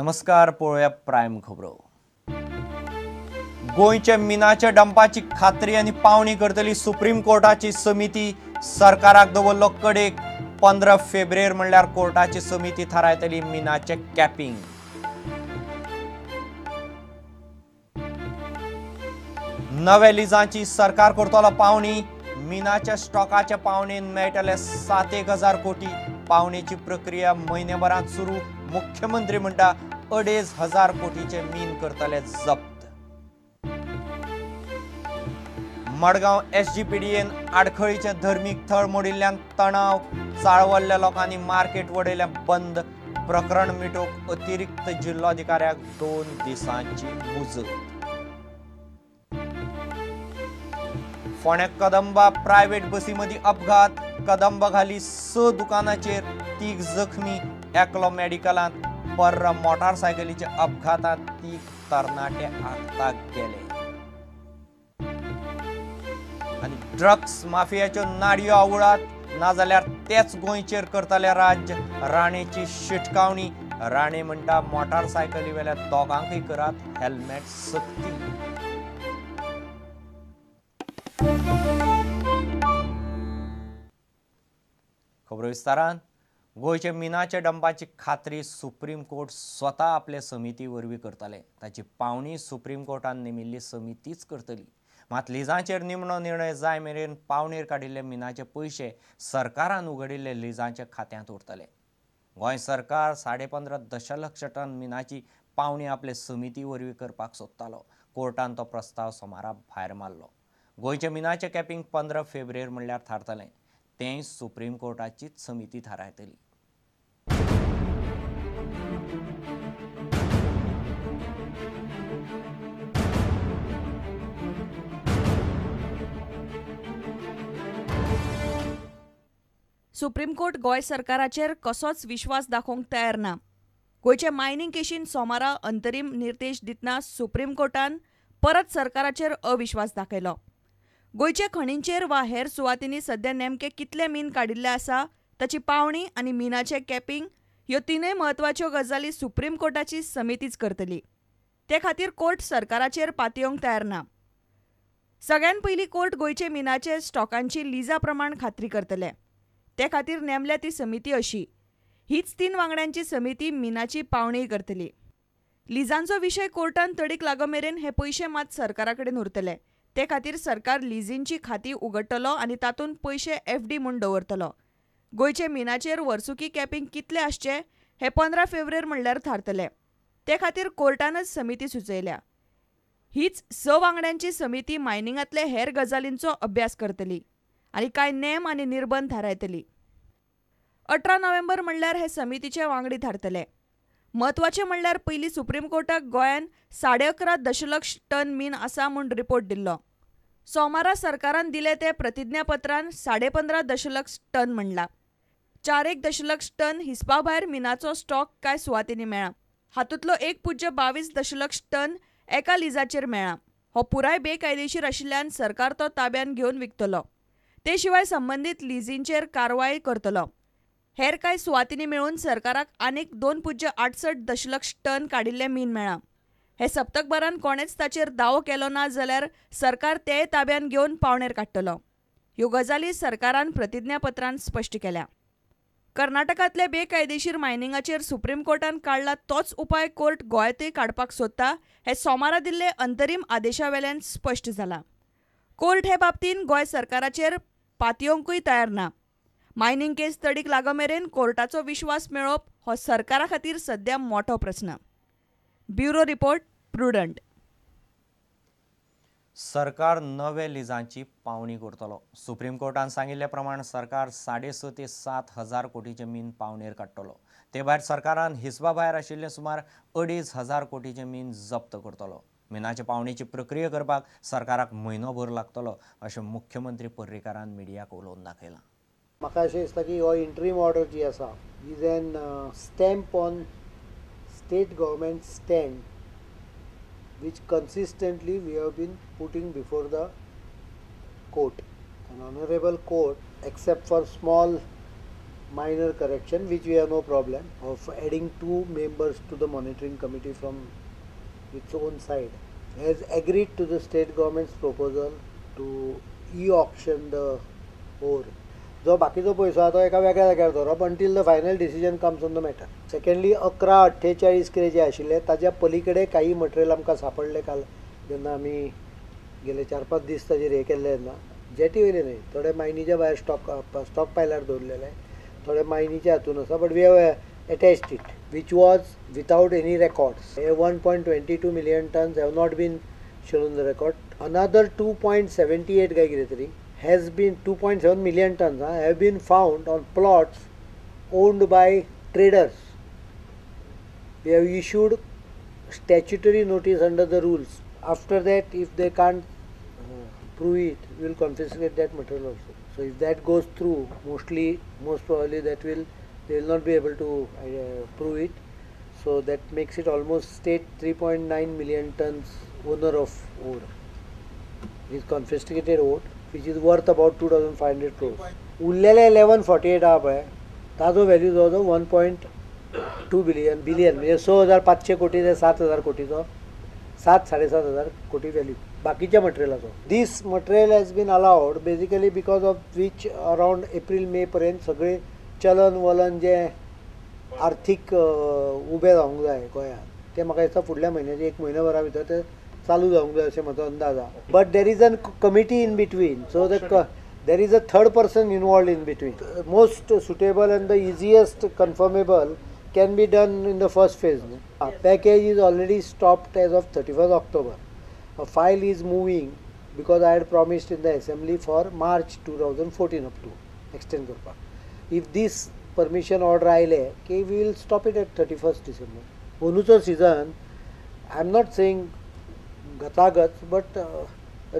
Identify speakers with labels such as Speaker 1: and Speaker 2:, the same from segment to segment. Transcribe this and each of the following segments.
Speaker 1: नमस्कार, पळोवया प्रायम खबरो। गोंयच्या मिनाच्या डंपाची खात्री आनी पावणी करतली सुप्रीम कोर्टाची समिती। सरकाराक दवरलो कडेक। 15 फेब्रुवारी म्हणल्यार कोर्टाची समिती थारायतली मिनाचे कॅपिंग। नव्या लिजांची सरकार करतलो पावणी। मिनाच्या स्टॉकाच्या पावणेन मेळटले 7-1 हजार कोटी। पावणेची प्रक्रिया म्हयनेभरांत सुरू। मुख्यमंत्री म्हणटा 2,500 कोटीचे मीन करतले जप्त। मडगांव एसजीपीडीएन आडखळीचे धर्मीक थळ मोडिल्ल्यान तणाव। चाळवल्ल्या लोकांनी मार्केट वडयलें बंद। प्रकरण मिटोवंक अतिरिक्त जिल्लोधिकाऱ्याक 2 दिसांची मुजत। फोंड्या कदंबा प्रायव्हेट बसी मदीं अपघात। कदंबा घाली 6 दुकानाचेर, 3 जखमी, एकलो मेडिकलांत। पर्रा मोटारसायकलीच्या अपघातात 3 तरणाटे आगताक गेले। आनी ड्रग्स माफियाच्यो नाडयो आवळात, नाजाल्यार तेच गोंयचेर करतले राज्य। राणेची शिटकावणी। राणे म्हणटा मोटारसायकली वेल्या दोगांकय करात हेल्मेट सक्ती। खबरो विस्तारान। गोंयच्या मिनाच्या डंपाची खात्री सुप्रीम कोर्ट स्वता आपले समिती वरवीं करतले। ताची पावणी सुप्रीम कोर्टान नेमिल्ली समितीच करतली। मात लिजांचेर निमणो निर्णय जाय मेरेन पावणेर काडिल्ले मिनाचे पयशे सरकारान उगडिल्ले लिजांच्या खात्यांत उरतले। गोंय सरकार 15.5 दशलक्ष टन मिनाची पावणी आपले समिती वरवीं करपाक सोदतालो। कोर्टान तो प्रस्ताव सोमारा भायर मारलो। गोंयच्या मिनाचें कॅपिंग 15 फेब्रुवारी म्हणल्यार थारतलें। तें सुप्रीम कोर्टाचीच समिती थारायतली।
Speaker 2: सुप्रीम कोर्ट गोंय सरकाराचेर कसोच विश्वास दाखोवंक तयार ना। गोंयचे मायनिंग केशीन सोमारा अंतरीम निर्देश दितना सुप्रीम कोर्टान परत सरकाराचेर अविश्वास दाखयलो। गोंयच्या खणींचेर वा हेर सुवातींनी सध्या नेमके कितले मीन काडिल्ले आसा, ताची पावणी आनी मिनाचें कॅपिंग ह्यो तिनूय म्हत्वाच्यो गजाली सुप्रीम कोर्टाची समितीच करतली। ते खातीर कोर्ट सरकाराचेर पातयेवंक तयार ना। सगळ्यान पयलीं कोर्ट गोंयचे मिनाचे स्टॉकांची लिजा प्रमाण खात्री करतले। ते खातीर नेमल्या ती समिती अशी। हीच 3 वांगड्यांची समिती मिनाची पावणीय करतली। लिजांचो विशय कोर्टान तडीक लागो मेरेन हे पयशे मात सरकारा कडेन उरतले। ते खातीर सरकार लिजींची खाती उगडटलो आनी तातूंत पयशे एफडी म्हूण दवरतलो। गोंयचे मिनाचेर वर्सुकी कॅपिंग कितले आसचे हे 15 फेब्रुवारी म्हणल्यार थारतले। ते खातीर कोर्टानच समिती सुचयल्या। हीच 6 वांगड्यांची समिती मायनिंगांतले हेर गजालींचो अभ्यास करतली आनी कांय नेम आनी निर्बंध थारायतली। 18 नोव्हेंबर म्हणल्यार हे समितीचे वांगडी थारतले। म्हत्वाचें म्हणल्यार पयलीं सुप्रीम कोर्टाक गोंयान 11.5 दशलक्ष टन मीन आसा म्हूण रिपोर्ट दिल्लो। सोमारा सरकारान दिले ते प्रतिज्ञापत्रान 15.5 दशलक्ष टन म्हणला। 4-1 दशलक्ष टन हिसपा भायर मिनाचो स्टॉक कांय सुवातींनी मेळ्ळा। हातूंतलो 1.22 दशलक्ष टन एका लिजाचेर मेळ्ळा। हो पुराय बेकायदेशीर आशिल्ल्यान सरकार तो ताब्यान घेवन विकतलो। ते शिवाय संबंदीत लिजींचेर कारवाय करतलो। हेर कांय सुवातींनी मेळून सरकाराक आनीक 2.68 दशलक्ष टन काडिल्लें मीन मेळ्ळां। हे सप्तकभरान कोणेच ताचेर दावो केलो ना जाल्यार सरकार तेय ताब्यान घेवन पावणेर काडटलो। ह्यो गजाली सरकारान प्रतिज्ञापत्रान स्पश्ट केल्या। कर्नाटकांतल्या बेकायदेशीर मायनिंगाचेर सुप्रीम कोर्टान काडला तोच उपाय कोर्ट गोंयांतय काडपाक सोदता हे सोमारा दिल्ले अंतरीम आदेशा वेल्यान स्पश्ट जाला। कोर्ट हे बाबतींत गोंय सरकाराचेर पातयेवंकूय तयार ना। मायनिंग केस तडीक लागो मेरेन कोर्टाचो विश्वास मेळोवप हो सरकारा खातीर सध्या मोठो प्रस्न। Bureau report, Prudent.
Speaker 1: सरकार नवे लिजांची पावणी करतलो। सुप्रीम कोर्टान सांगिल्ले प्रमाण सरकार 6.5 ते 7 हजार कोटीचे मीन पावणेर काडटलो। ते भायर सरकारान हिसबा भायर आशिल्ले सुमार 2,500 कोटीचे मीन जप्त करतलो। मिनाचे पावणेची प्रक्रिया करपाक सरकाराक म्हयनोभर लागतलो अशें मुख्यमंत्री पर्रीकारान मिडियाक उलोवन दाखयलां।
Speaker 3: म्हाका अशें दिसता की हो इंट्रीम ऑर्डर जी आसा is an stamp on state government stand which consistently we have been putting before the court. An honorable court, except for small minor correction which we have no problem of adding 2 members to the monitoring committee from its own side, has agreed to the state government's proposal to e-auction the ore. जो बाकीचो पयसो आहा तो एका वेगळ्या जाग्यार दवरप until the final decision comes on the matter. Secondly 1148 कितें जें आशिल्लें ताज्या पलीकडे काही मटेरियल आमकां सांपडलें काल जेन्ना आमी गेले 4-5 दीस ताजेर हें केल्लें तेन्ना जेटी वयले न्हय, थोडे मायनीच्या भायर स्टॉक पायलार दवरलेले, थोडे मायनीच्या हातून आसा, but we have attached it which was without any records. Hey 1.22 million tons have not been shown on the record. Another 2.78 काय कितें तरी has been 2.7 million tons have been found on plots owned by traders. We have issued statutory notice under the rules. After that, if they can't prove it, we will confiscate that material also. So if that goes through, most probably that will, they will not be able to prove it. So that makes it almost state 3.9 million tons owner of ore. It is confiscated ore, which is worth about 2,500 crores. उरलेले 1148 आहा पळय ताजो value जवळ जवळ 1.2 billion म्हणजे 6,500 कोटी ते 7,000 कोटीचो, 7,000-7,500 कोटी व्हॅल्यू बाकीच्या मटेरियलाचो. This material has been allowed basically because of which around April May पर्यंत सगळे चलन वलन जे आर्थीक उबें जावंक जाय गोंयांत तें म्हाका दिसता फुडल्या म्हयन्याचे एक म्हयन्या भरा भितर तें चालू जावंक जाय अशें म्हजो अंदाज आहा. But there is an committee in between, so there is a third person involved in between. Most suitable and the easiest confirmable can be done in the first phase. Package is already stopped as of 31st October. A file is moving because I had promised in the assembly for March 2014 up to extend करपाक. If this permission order आयले की we will stop it at 31st December. अंदूचो season, I am not saying गतागत, but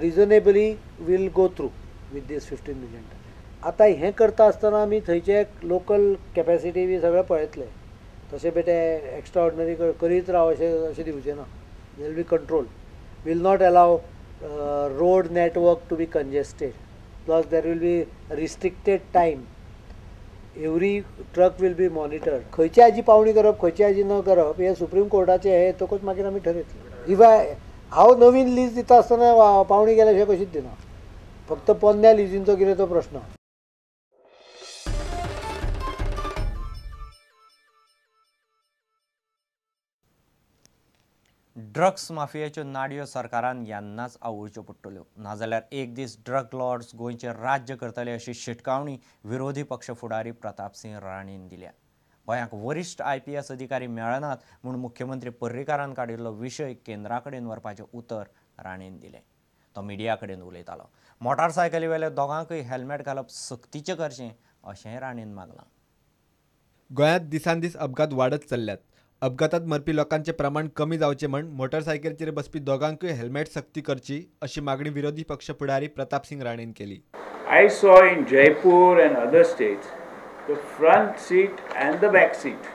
Speaker 3: reasonably will go through with this 15 million ton. आतां हें करता आसतना आमी थंयचे local capacity बी सगळें पळयतले, तशें बेटे एक्स्ट्रा ऑर्डिनरी करीत राव अशें अशें दिवचें ना. Will be control, will not allow road network to be congested, plus there will be restricted time, every truck will be monitored. खंयची हाजी पावणी करप खंयची हाजी न करप हें सुप्रीम कोर्टाचें हें येतकूच मागीर आमी ठरयतले. If I हांव नवीन लीज दिता आसतना पावणी केल्या अशें कशीच दिना, फक्त पोन्न्या लिजींचो कितें तो प्रश्न.
Speaker 1: ड्रग्स माफियाच्यो नाडयो सरकारान यांनाच आवुळच्यो पडटल्यो, नाजाल्यार एक दीस ड्रग लॉर्ड्स गोंयचें राज्य करतले अशी शिटकावणी विरोधी पक्ष फुडारी प्रतापसिंह राणेन दिल्या. गोंयाक वरिश्ठ IPS अधिकारी मेळनात म्हूण मुख्यमंत्री पर्रीकारान काडिल्लो विशय केंद्रा कडेन व्हरपाचें उतर राणेन दिलें. तो मिडिया कडेन उलयतालो. मोटारसायकली वेल्या दोगांकूय हेल्मेट घालप सक्तीचें करचें अशेंय राणेन मागलां.
Speaker 4: गोंयांत दिसान दीस अपघात वाडत चल्ल्यात. अपघातात मरपी लोकांचें प्रमाण कमी जावचें म्हण मोटरसायकलीचेर बसपी दोगांकूय हेल्मेट सक्ती करची अशी मागणी विरोधी पक्ष फुडारी प्रतापसिंह राणेन केली.
Speaker 5: I saw in Jaipur and other states the front seat and the back seat,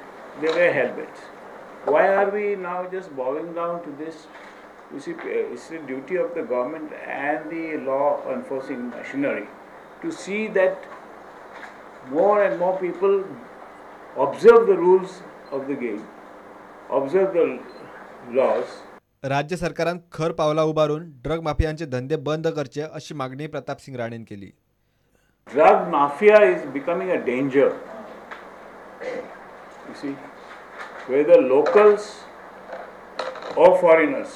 Speaker 5: they wear helmets. Why are we now just bowing down to this? You see, it's the duty of the government and the law enforcing machinery to see that more and more people observe the rules of the game, observe the laws.
Speaker 4: राज्य सरकारान खर पावलां उबारून drug माफियांचे धंदे बंद करचे अशी मागणी प्रतापसिंह राणेन केली.
Speaker 5: Drug mafia is becoming a danger. You see, whether locals or foreigners,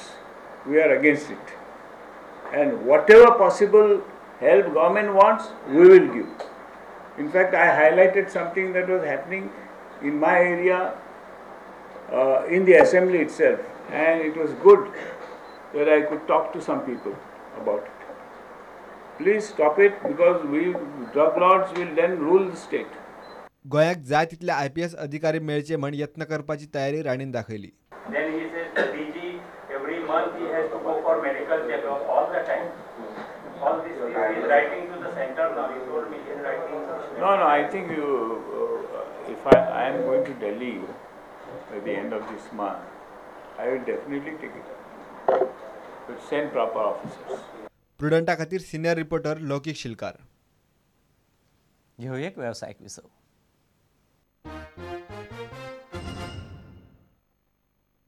Speaker 5: we are against it. And whatever possible help government wants, we will give. In fact, I highlighted something that was happening in my area in the assembly itself, and it was good that I could talk to some people about it. Please stop it, because we drug lords will then rule the state.
Speaker 4: गोंयाक जाय तितले IPS अधिकारी मेळचे म्हण यत्न करपाची तयारी राणेन दाखयली.
Speaker 6: Then he says the DG every month he has to go for medical checkup all the time. All this he is writing to the center now. He told me he is writing.
Speaker 5: No, no, I think you. If I am going to Delhi by the end of this month, I will definitely take it up. But send proper officers.
Speaker 4: प्रुडंटा खातीर senior reporter लौकिक शिलकार.
Speaker 1: घेवया एक वेवसायीक विसव.